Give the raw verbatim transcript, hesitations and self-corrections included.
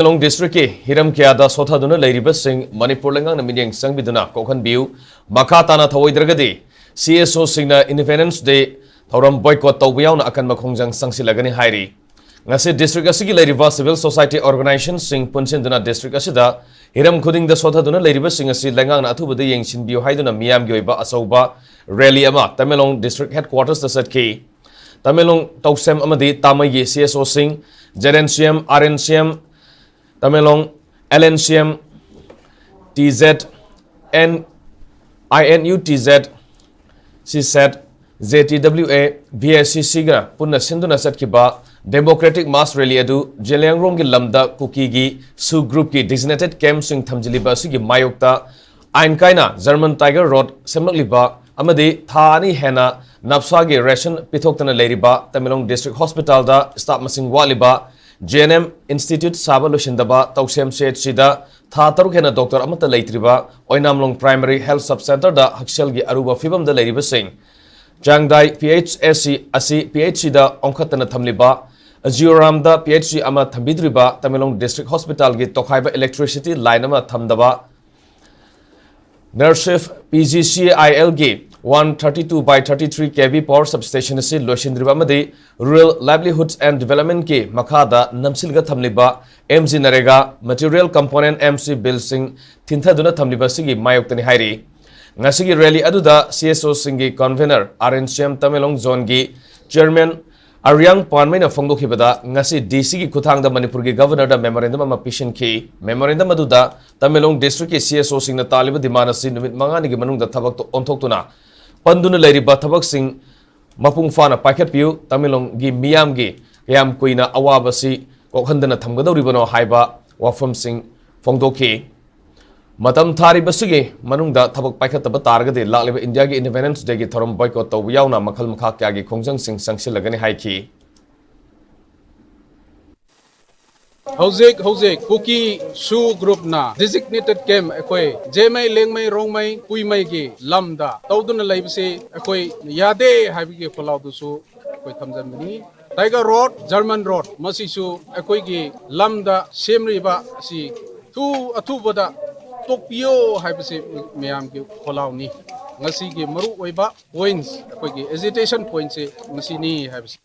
ꯇꯃꯦꯡꯂꯣꯡ ꯗꯤꯁꯇ꯭ꯔꯤꯛꯀꯤ ꯍꯤꯔꯝ ꯀꯌꯥꯗ ꯁꯣꯊꯗꯨꯅ ꯂꯩꯔꯤꯕꯁꯤꯡ ꯃꯅꯤꯄꯨꯔ ꯂꯩꯉꯥꯛꯅ ꯃꯤꯠꯌꯦꯡ ꯆꯪꯕꯤꯗꯨꯅ ꯀꯣꯛꯍꯟꯕꯤꯌꯨ꯫ ꯃꯈꯥ ꯇꯥꯅ ꯊꯧꯑꯣꯏꯗ꯭ꯔꯒꯗꯤ ꯁꯤ ꯑꯦꯁ ꯑꯣꯁꯤꯡꯅ ꯏꯟꯗꯤꯄꯦꯟꯗꯦꯟꯁ ꯗꯦ ꯊꯧꯔꯝ ꯕꯣꯏꯀꯣꯠ ꯇꯧꯕ ꯌꯥꯎꯅ ꯑꯀꯟꯕ ꯈꯣꯡꯖꯪ ꯆꯪꯁꯤꯜꯂꯒꯅꯤ ꯍꯥꯏꯔꯤ꯫ ꯉꯁꯤ ꯗꯤꯁꯇ꯭ꯔꯤꯛ ꯑꯁꯤꯒꯤ ꯂꯩꯔꯤꯕ ꯁꯤꯚꯤꯜ ꯁꯣꯁꯥꯏꯇꯤ ꯑꯣꯔꯒꯅꯥꯏꯖꯦꯁꯟꯁꯤꯡ ꯄꯨꯟꯁꯤꯟꯗꯨꯅ ꯗꯤꯁꯇ꯭ꯔꯤꯛ ꯑꯁꯤꯗ ꯍꯤꯔꯝ ꯈꯨꯗꯤꯡꯗ ꯁꯣꯊꯗꯨꯅ ꯂꯩꯔꯤꯕꯁꯤꯡ ꯑꯁꯤ ꯂꯩꯉꯥꯛꯅ ꯑꯊꯨꯕꯗ ꯌꯦꯡꯁꯤꯟꯕꯤꯌꯨ ꯍꯥꯏꯗꯨꯅ ꯃꯤꯌꯥꯝꯒꯤ ꯑꯣꯏꯕ ꯑꯆꯧꯕ ꯔꯦꯂꯤ ꯑꯃ ꯇꯃꯦꯡꯂꯣꯡ ꯗꯤꯁꯇ꯭ꯔꯤꯛ ꯍꯦꯗꯀ꯭ꯋꯥꯇꯔꯁꯇ ꯆꯠꯈꯤ꯫ ꯇꯃꯦꯡꯂꯣꯡ ꯇꯧꯁꯦꯝ ꯑꯃꯗꯤ ꯇꯥꯃꯩꯒꯤ ꯁꯤ ꯑꯦꯁ ꯑꯣꯁꯤꯡ, Z N C M, R N C M, Tamenglong L N C M, T Z, N I N U T Z, C Z, J T W A, V S C ꯁꯤꯒ ꯄꯨꯟꯅ ꯁꯤꯟꯗꯨꯅ ꯆꯠꯈꯤꯕ democratic ꯃꯥꯁ rally ꯑꯗꯨ ꯖꯦꯂꯤꯌꯥꯡꯔꯣꯡꯒꯤ ꯂꯝꯗ ꯀꯨꯀꯤꯒꯤ ꯁꯨ ꯒ꯭ꯔꯨꯞꯀꯤ ꯗꯤꯖꯤꯅꯦꯇꯦꯠ ꯀꯦꯝꯞꯁꯤꯡ ꯊꯝꯖꯤꯜꯂꯤꯕ ꯑꯁꯤꯒꯤ ꯃꯥꯌꯣꯛꯇ ꯑꯥꯏꯟ ꯀꯥꯏꯅ ꯖꯔꯃꯟ ꯇꯥꯏꯒꯔ ꯔꯣꯗ ꯁꯦꯝꯂꯛꯂꯤꯕ ꯑꯃꯗꯤ ꯊꯥ ꯑꯅꯤ ꯍꯦꯟꯅ ꯅꯞꯁꯥꯒꯤ ꯔꯦꯁꯟ ꯄꯤꯊꯣꯛꯇꯅ ꯂꯩꯔꯤꯕ ꯇꯃꯦꯡꯂꯣꯡ ꯗꯤꯁꯇ꯭ꯔꯤꯛ ꯍꯣꯁꯄꯤꯇꯥꯜꯗ ꯁ꯭ꯇꯥꯐ ꯃꯁꯤꯡ ꯋꯥꯠꯂꯤꯕ ꯖꯤ ꯑꯦꯟ ꯑꯦꯝ ꯏꯟꯁꯇꯤꯇ꯭ꯌꯨꯠ ꯁꯥꯕ ꯂꯣꯏꯁꯤꯟꯗꯕ ꯇꯧꯁꯦꯝ ꯁꯤ ꯑꯩꯆ ꯁꯤꯗ ꯊꯥ ꯇꯔꯨꯛ ꯍꯦꯟꯅ ꯗꯣꯛꯇꯔ ꯑꯃꯠꯇ ꯂꯩꯇ꯭ꯔꯤꯕ ꯑꯣꯏꯅꯥꯝꯂꯣꯡ ꯄ꯭ꯔꯥꯏꯃꯔꯤ ꯍꯦꯜꯊ ꯁꯕ ꯁꯦꯟꯇꯔꯗ ꯍꯛꯁꯦꯜꯒꯤ ꯑꯔꯨꯕ ꯐꯤꯕꯝꯗ ꯂꯩꯔꯤꯕꯁꯤꯡ ꯆꯥꯡꯗꯥꯏ ꯄꯤ ꯑꯩꯆ ꯑꯦꯁ ꯁꯤ ꯑꯁꯤ ꯄꯤ ꯑꯩꯆ ꯁꯤꯗ ꯑꯣꯟꯈꯠꯇꯅ ꯊꯝꯂꯤꯕ, ꯖꯤꯑꯣꯔꯥꯝꯗ ꯄꯤ ꯑꯩꯆ ꯁꯤ ꯑꯃ ꯊꯝꯕꯤꯗ꯭ꯔꯤꯕ, ꯇꯃꯦꯡꯂꯣꯡ ꯗꯤꯁꯇ꯭ꯔꯤꯛ ꯍꯣꯁꯄꯤꯇꯥꯜꯒꯤ ꯇꯣꯈꯥꯏꯕ ꯏꯂꯦꯛꯇ꯭ꯔꯤꯁꯤꯇꯤ ꯂꯥꯏꯟ ꯑꯃ ꯊꯝꯗꯕ, ꯅꯔꯁꯤꯐ P G C I algae one thirty two by thirty three K V power substation ꯑꯁꯤ ꯂꯣꯏꯁꯤꯟꯗ꯭ꯔꯤꯕ ꯑꯃꯗꯤ Rural Livelihoods and Developmentꯀꯤ ꯃꯈꯥꯗ ꯅꯝꯁꯤꯜꯂꯒ ꯊꯝꯂꯤꯕ M G NREGA, material component M C ꯕꯤꯜꯁꯤꯡ ꯊꯤꯟꯊꯗꯨꯅ ꯊꯝꯂꯤꯕ ꯑꯁꯤꯒꯤ ꯃꯥꯌꯣꯛꯇꯅꯤ ꯍꯥꯏꯔꯤ꯫ ꯉꯁꯤꯒꯤ ꯔꯦꯂꯤ ꯑꯗꯨꯗ ꯁꯤ ꯑꯦꯁ ꯑꯣꯁꯤꯡꯒꯤ convener, R N C M Tamenglong ꯖꯣꯟꯒꯤ ꯆꯤꯌꯔꯃꯦꯟ ꯑꯔꯤꯌꯥꯡ ꯄꯥꯟꯃꯩꯅ ꯐꯣꯡꯗꯣꯛꯈꯤꯕꯗ, ꯉꯁꯤ ꯗꯤ ꯁꯤꯒꯤ ꯈꯨꯠꯊꯥꯡꯗ ꯃꯅꯤꯄꯨꯔꯒꯤ ꯒꯚꯔꯅꯔꯗ ꯃꯦꯃꯣꯔꯦꯟꯗꯝ ꯑꯃ ꯄꯤꯁꯤꯟꯈꯤ꯫ ꯃꯦꯃꯣꯔꯦꯟꯗꯝ ꯑꯗꯨꯗ ꯇꯃꯦꯡꯂꯣꯡ ꯗꯤꯁꯇ꯭ꯔꯤꯛꯀꯤ ꯁꯤ ꯑꯦꯁ ꯑꯣꯁꯤꯡꯅ ꯇꯥꯜꯂꯤꯕ ꯗꯤꯃꯥꯟ ꯑꯁꯤ ꯅꯨꯃꯤꯠ ꯃꯉꯥꯅꯤꯒꯤ ꯃꯅꯨꯡꯗ ꯊꯕꯛꯇ ꯑꯣꯟꯊꯣꯛꯇꯨꯅ ꯄꯟꯗꯨꯅ ꯂꯩꯔꯤꯕ ꯊꯕꯛꯁꯤꯡ ꯃꯄꯨꯡ ꯐꯥꯅ ꯄꯥꯏꯈꯠꯄꯤꯌꯨ, ꯇꯃꯦꯡꯂꯣꯡꯒꯤ ꯃꯤꯌꯥꯝꯒꯤ ꯀꯌꯥꯝ ꯀꯨꯏꯅ ꯑꯋꯥꯕꯁꯤ ꯀꯣꯛꯍꯟꯗꯅ ꯊꯝꯒꯗꯧꯔꯤꯕꯅꯣ ꯍꯥꯏꯕ ꯋꯥꯐꯝꯁꯤꯡ ꯐꯣꯡꯗꯣꯛꯈꯤ꯫ ꯃꯇꯝ ꯊꯥꯔꯤꯕꯁꯤꯒꯤ ꯃꯅꯨꯡꯗ ꯊꯕꯛ ꯄꯥꯏꯈꯠꯇꯕ ꯇꯥꯔꯒꯗꯤ ꯂꯥꯛꯂꯤꯕ ꯏꯟꯗꯤꯌꯥꯒꯤ ꯏꯟꯗꯤꯄꯦꯟꯗꯦꯟꯁ ꯗꯦꯒꯤ ꯊꯧꯔꯝ ꯕꯣꯏꯀꯣꯠ ꯇꯧꯕ ꯌꯥꯎꯅ ꯃꯈꯜ ꯃꯈꯥ ꯀꯌꯥꯒꯤ ꯈꯣꯡꯖꯪꯁꯤꯡ ꯆꯪꯁꯤꯜꯂꯒꯅꯤ ꯍꯥꯏꯈꯤ꯫ ꯍꯧꯖꯤꯛ ꯍꯧꯖꯤꯛ ꯀꯨꯀꯤ ꯁꯨ ꯒ꯭ꯔꯨꯞꯅ ꯗꯤꯖꯤꯒꯅꯦꯇꯦꯗ ꯀꯦꯝꯞ ꯑꯩꯈꯣꯏ ꯖꯦꯃꯩ, ꯂꯦꯡꯃꯩ, ꯔꯣꯡꯃꯩ, ꯀꯨꯏꯃꯩꯒꯤ ꯂꯝꯗ ꯇꯧꯗꯨꯅ ꯂꯩꯕꯁꯤ ꯑꯩꯈꯣꯏ ꯌꯥꯗꯦ ꯍꯥꯏꯕꯒꯤ ꯈꯣꯜꯂꯥꯎꯗꯨꯁꯨ ꯑꯩꯈꯣꯏ ꯊꯝꯖꯟꯕꯅꯤ꯫ Tiger Road, German Road, ꯃꯁꯤꯁꯨ ꯑꯩꯈꯣꯏꯒꯤ ꯂꯝꯗ ꯁꯦꯝꯂꯤꯕ ꯑꯁꯤ ꯊꯨ ꯑꯊꯨꯕꯗ ꯇꯣꯛꯄꯤꯌꯣ ꯍꯥꯏꯕꯁꯤ ꯃꯌꯥꯝꯒꯤ ꯈꯣꯜꯂꯥꯎꯅꯤ꯫ ꯉꯁꯤꯒꯤ ꯃꯔꯨꯑꯣꯏꯕ points, ꯑꯩꯈꯣꯏꯒꯤ agitation pointꯁꯤ ꯃꯁꯤꯅꯤ ꯍꯥꯏꯕꯁꯤ꯫